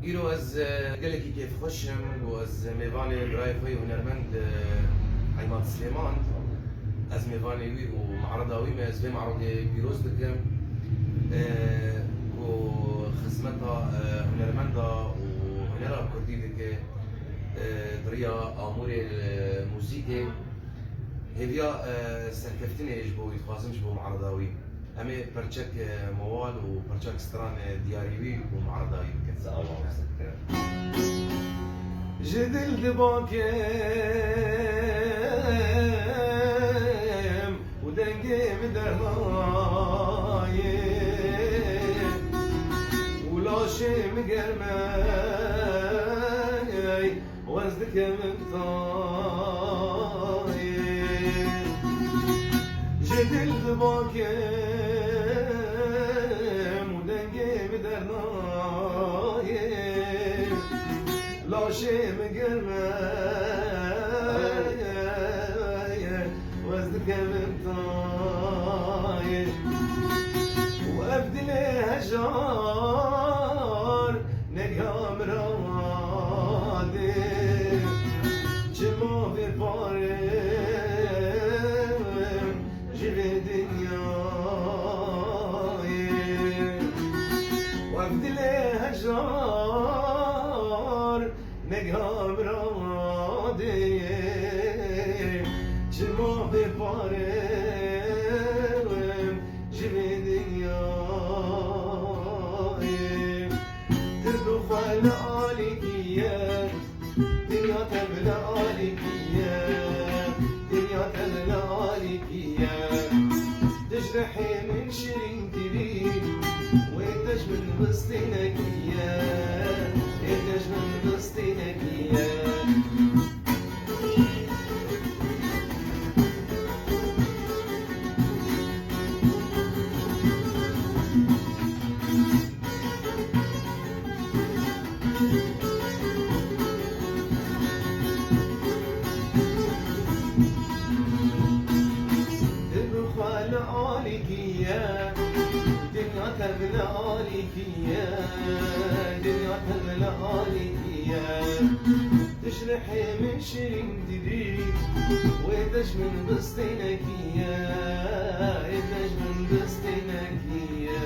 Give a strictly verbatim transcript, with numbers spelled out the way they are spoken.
Îro ez, e, gelekî kêfxweş im ku ez mêvanê birayê xwe yê hunermend, e, Îmad Silêman, ez mêvanê wî û me'reda wî me, ez vê me'redê pîroz dikim, e, ku xizmeta, e, hunermenda û hunera kurdî dike, e, di riya amûrê, e, muzîkê. Hêviya, e, serkeftinê ji bo wî dixwazim, ji bo me'reda wî. Em ê perçek, e, mewal û perçek stran, e, diyarî wî û me'reda wî bikin. Sağ ol, sağ ol. Ji dil dibakim û dengê min dernayê û laşê min germ e. Wez dikevim tayê. Ji dil dibakim û dengê min dernayê. Laşê min germ e, wez dikevim tayê. Û ev dilê hejar Nega miradê, çima vê parê ji vê dinyayê. Wek dilê hejar, nega miradê, çima vê parê ji vê dinyayê. Tirb xwe li alîkî ye, dinya tev li alîkî ye, dinya tev li alîkî ye. Tu ji rihê min şirîntirî, wê te ji min bistênekî ye, wê te ji min bistênekî ye. Tirb xwe li alîkî ye, dinya tev li alîkî ye, dinya tev li alîkî ye. Tu ji rihê min şirîn dibî, wê te ji min bistênekî ye, wê te ji min bistênekî ye.